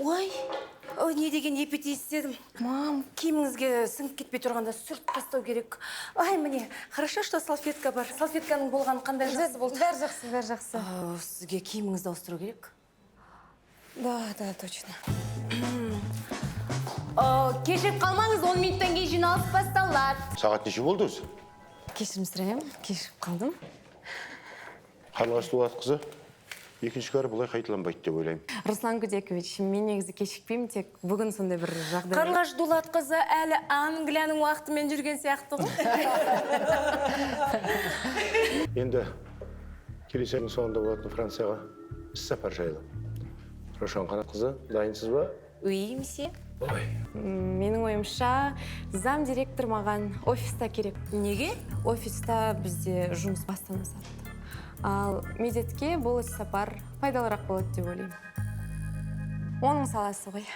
Ой, ой, не деген епетей істедім. Мам. Киіміңізге сіңіп кетпей тұрғанда сүртіп тастау керек. Ай, міне, хорошо, что салфетка бар. Салфетканың болғаны қандай жақсы болды. Бәрі жақсы, бәрі жақсы. Сізге киіміңізді ауыстыру керек. Да, точно. Кешігіп қалмаңыз, 10 минуттан кейін жиналыс басталады. Сағат неше болды өзі? Кешірім сұраймын, кешігіп қалдым. Қарлығаш Дулатқызы, екінші кәрі бұлай қайталанбайды деп ойлаймын. Руслан Гудекович, мен негізі кешікпеймін, тек бүгін сондай бір жағдай. Қарлығаш Дулатқызы әлі Англияның уақытымен жүрген сияқты ғой. Енді келесі айдың соңында болатын Францияға іс сапар жайлы. Раушан Қанатқызы, дайынсыз ба? Oui, месье. Ой. Менің ойымша, зам директор маған офиста керек. Неге? Офиста бізде жұмыс бастан асады. Ал Медетке бұл іс сапар пайдалырақ болады деп ойлаймын. Оның саласы ғой.